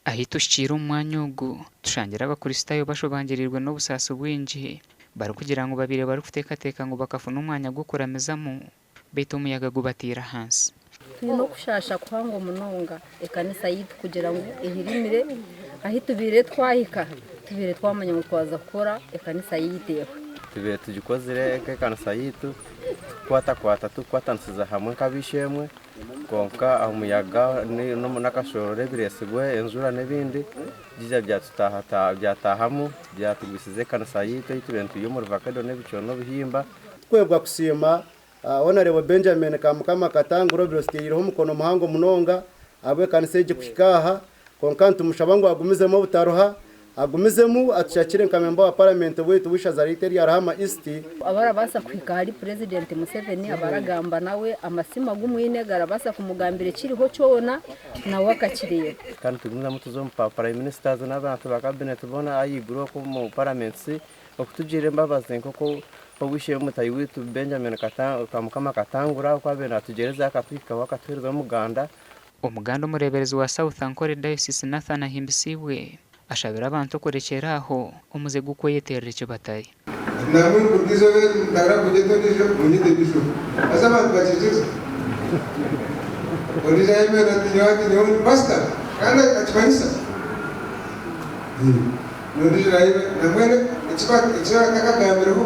Ahi tuhikiire omu mwanya ogu, tushangire Abakristaayo bashobangiriirwe n'obusaasi bwingi barikugira ngu babaire barikuteekateeka ngu bakafuna omwanya gw'okuramizamu beitu omuyaga gubateire ahansi. Twine okushaasha kuhango munonga ekanisa yaitu kugira ngu ehirimire ahi tubaire twahika tubaire twamanya ngu twaza kukora ekanisa yaitu ehwe. Tubaire tugikozire nk'ekanisa yaitu tukukwatakwata tukukwatanisiza hamwe nk'ab'eishe-emwe kwonka omuyaga n'akashoorora ebireetsirwe enjura n'ebindi biija byataahamu byatugwisiza ekanisa yaitu ei tubaire nitwiha omuri vakedo n'ebicuro n'obuhimba. Tikwebwa kusiima Honourable Benjamin Kamukama Katangura obaire otuteireho omukono muhango munonga ahabw'ekanisa egi kuhika aha, kwonka nitumushaba ngu agumizemu obutaruha, agumizemu atushakire nka memba wa Paramenti waitu w'eishaza ryaitu erya Ruhama East. Abarabaasa kuhika ahari Purezidenti Museveni abaragamba nawe, amasimu agu mwine garabaasa kumugambira ekiriho kyona nawe akakireeba. Kandi nitugumizamu tuza omu ba Prime Ministers n'abantu ba Cabinet boona ahaiguru okwo omu Paraments okutugirira embabazi nk'oku Ow'eishe-emwe mutaahi waitu Benjamin Kamukama Katangura oku abaire naatugyereza akatuhikaho akatuheereza omuganda. Omuganda omureeberezi wa South Ankole Diocese Nathan Ahimbisibwe ashabire abantu okurekyera aho omuze gw'okweyeterera eki batari. Ati nambwenu kuruga eizooba eri ntahura kugyeta ondiijo munyete Bishop. Haza abantu bakiikiriza. Ondiijo ayemerera ati nyowe ati nyowe ndi pastor kandi akimanyisa. N'ondiijo naayeba nambwenu eki batakagambireho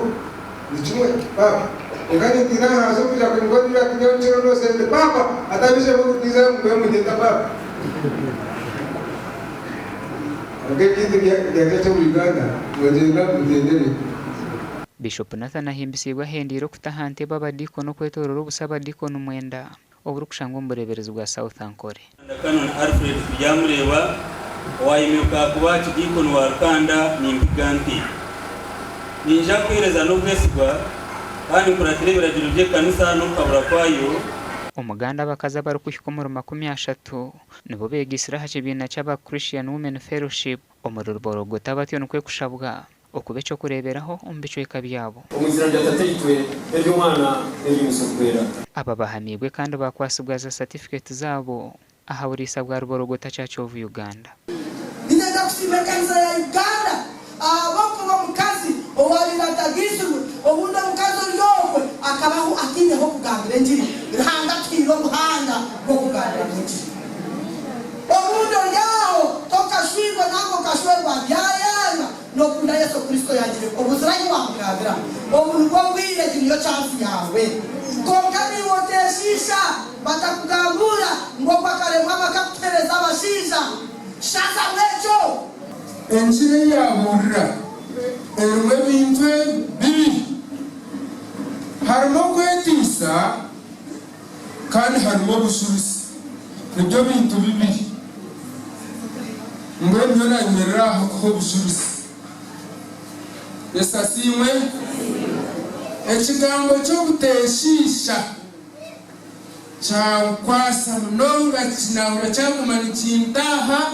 ni kimwe paapa. Kwonka nintiina ahansi okwija kwimuka ondiijo ati nyowe nkiro ndoosire ndi paapa atabishemu okutiisa ngu mbe munyeta paapa. Kwonka ebyaitu bya church omu Uganda nogyenda mugyendere. Bishop Nathan Ahimbisibwe ahendeire okuta aha ntebe abadiikoni okwetoorora obusabadiikoni mwenda oburikushangwa omu bureeberezi bwa South Ankole. Canon Alfred Turyamureeba owaayemeruka kuba Kidiikoni wa Rukanda nimpiga nti, Ninyija kuheereza n'obwesigwa kandi nkuratire ebiragiro by'ekanisa n'okuhabura kwayo. Omuganda abakazi abarikuhika omuri 30 nibo beegaitsire aha kibiina ky'aba Christian Women Fellowship omuri Ruborogota batyo nikwo kushabwa okuba eky'okureeberaho omu bicweka byabo. Omu izina rya Tataitwe, n'ery'Omwana, n'ery'Omutsyo Orikwera. Aba bahamiibwe kandi baakwatsibwa za satifiketi zaabo aha buriisa bwa Ruborogota Church of Uganda. Niinyenda kusiima ekanisa ya Uganda ahabw'okuba omukazi owaabaire atagaitsirwe, obundi omukazi ori ogwe akabaho ataine h'okugambira engiri. Ruhanga atuhaire omuhanda gw'okugambiramu engiri. Obundi ori aho tokashwirwe nanga okashwerwa byayanga nokunda Yesu Kristo yangire obuzire ahi wamugambira. Obu nibwo bwire egi niyo chance yaawe. Kwonka naiwe oteshiisha batakugambuura ngu ogwo akaremwa bakakutuhereza abashaija. Shazamu ekyo. Engiri ei yaabuurira erimu ebintu bibiri, harimu okweteisa Kandi harimu obujurizi. Nibyo bintu bibiri. Mbwenu nyowe nayemerera aha kuha obujurizi. Yesu asiimwe. Ekigambo ky'obuteeshiisha kyankwasa munonga nahurira kyaguma nikintaaha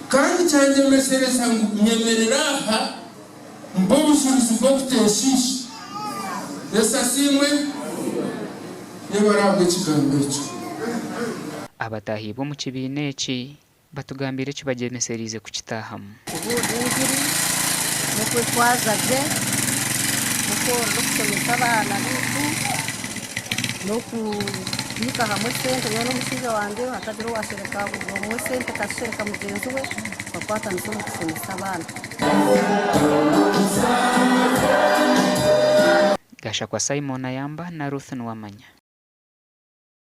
kandi kyangyemesereza ngu nyemerere aha mpe obujurizi bw'obuteeshiisha. Yesu asiimwe. Yebare ahabw'ekigambo ekyo. Abataahiibwe omu kibiina eki batugambiire eki bagyemesereize kukitaahamu. Kubuurira engiri n'okwetwaza gye, n'okworora okushomesa abaana baitu, n'okubiika hamwe sente nyowe n'omushaija wangye hatagira owashereka omwe sente akazishereka mugyenzi we, tukakwatanisa omu kushomesa abaana. Gashakwa Simon Ayamba na Ruth Nuwamanya.